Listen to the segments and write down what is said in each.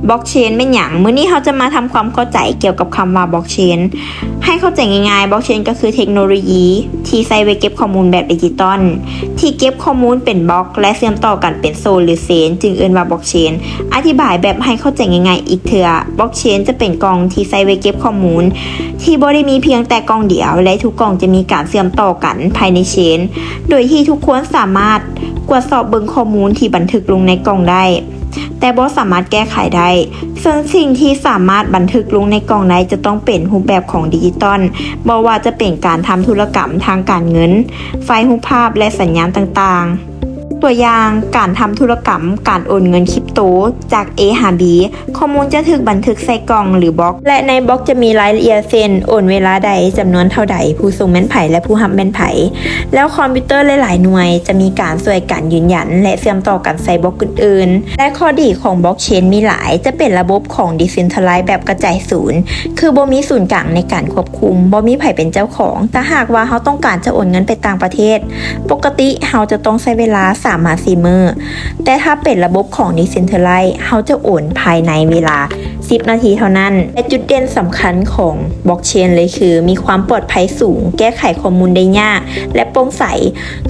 Blockchain ແມ່ນຫຍັງ? ມື້ນີ້ເຮົາຈະມາທຳຄວາມເຂົ້າໃຈກ່ຽວກັບຄຳວ່າ Blockchain. ໃຫ້ເຂົ້າໃຈງ່າຍໆ Blockchain ກໍຄືເທັກໂນໂລຢີທີ່ໃຊ້ໄວ້ເກັບຂໍ້ມູນແບບດິຈິຕອນ ທີ່ເກັບຂໍ້ມູນເປັນບລັອກ ແລະ ເຊື່ອມຕໍ່ກັນເປັນໂສ້ ຫຼື ເຊນ ຈຶ່ງເອີ້ນວ່າ Blockchain. ອະທິບາຍແບບໃຫ້ເຂົ້າໃຈງ່າຍໆອີກເທື່ອ, Blockchain ຈະເປັນກ່ອງທີ່ໃຊ້ໄວ້ເກັບຂໍ້ມູນ ທີ່ບໍ່ໄດ້ມີພຽງແຕ່ກ່ອງດຽວ ແລະ ທຸກກ່ອງຈະມີການເຊື່ອມຕໍ່ກັນພາຍໃນເຊນ ໂດຍທີ່ທຸກຄົນສາມາດກວດສອບເບິ່ງຂໍ້ມູນທີ່ບັນທຶກລົງໃນກ່ອງໄດ້ ແຕ່ບໍ່ສາມາດແກ້ໄຂໄດ້. ເຊິ່ງສິ່ງທີ່ສາມາດບັນທຶກລົງໃນກ່ອງໄດ້ຈະຕ້ອງເປັນຮູບແບບຂອງດິຈິຕອນ, ບໍ່ວ່າຈະເປັນການທຳທຸລະກຳທາງການເງິນ, ໄຟລ໌ຮູບພາບ ແລະ ສັນຍານຕ່າງໆ. ຕົວຢ່າງ, ການທຳທຸລະກຳການໂອນເງິນຄຣິບໂຕຈາກ A ຫາ B, ຂໍ້ມູນຈະຖືກບັນທຶກໃສ່ກ່ອງ ຫຼື ບລັອກ ແລະ ໃນບລັອກຈະມີລາຍລະອຽດເຊັ່ນ ໂອນເວລາໃດ, ຈຳນວນເທົ່າໃດ, ຜູ້ສົ່ງແມ່ນໃຜ ແລະ ຜູ້ຮັບແມ່ນໃຜ. ແລ້ວຄອມພິວເຕີຫຼາຍໆໜ່ວຍຈະມີການຊ່ວຍກັນຢືນຢັນ ແລະ ເຊື່ອມຕໍ່ກັນໃສ່ບລັອກອື່ນໆ. ແລະ ຂໍ້ດີຂອງ Blockchain ມີຫຼາຍ, ຈະເປັນລະບົບຂອງ Decentralized ແບບກະຈາຍສູນ, ຄືບໍ່ມີສູນກາງໃນການຄວບຄຸມ, ບໍ່ມີໃຜເປັນເຈົ້າຂອງ. ຖ້າຫາກວ່າເຮົາຕ້ອງການຈະໂອນເງິນໄປຕ່າງປະເທດ, ປົກກະຕິເຮົາຈະຕ້ອງໃຊ້ເວລາສາມຫາສີ່ມື້, ແຕ່ຖ້າເປັນລະບົບຂອງ Decentralized ເຮົາຈະໂອນພາຍໃນເວລາສິບນາທີເທົ່ານັ້ນ. ແລະ ຈຸດເດັ່ນສຳຄັນຂອງ Blockchain ເລີຍຄືມີຄວາມປອດໄພສູງ, ແກ້ໄຂຂໍ້ມູນໄດ້ຍາກ ແລະ ໂປ່ງໃສ.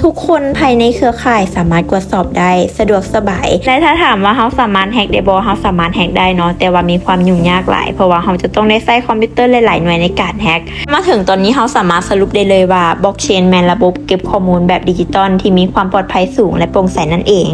ທຸກຄົນພາຍໃນເຄືອຂ່າຍສາມາດກວດສອບໄດ້ສະດວກສະບາຍ. ແລະ ຖ້າຖາມວ່າເຮົາສາມາດແຮັກໄດ້ບໍ່? ເຮົາສາມາດແຮັກໄດ້ເນາະ, ແຕ່ວ່າມີຄວາມຫຍຸ້ງຍາກຫຼາຍ, ເພາະວ່າເຮົາຈະຕ້ອງໄດ້ໃຊ້ຄອມພິວເຕີຫຼາຍໆໜ່ວຍໃນການແຮັກ. ມາເຖິງຕອນນີ້ເຮົາສາມາດສະຫຼຸບໄດ້ເລີຍວ່າ Blockchain ແມ່ນລະບົບເກັບຂໍ້ມູນແບບດິຈິຕອນທີ່ມີຄວາມປອດໄພສູງ ແລະ ໂປ່ງໃສນັ້ນເອງ.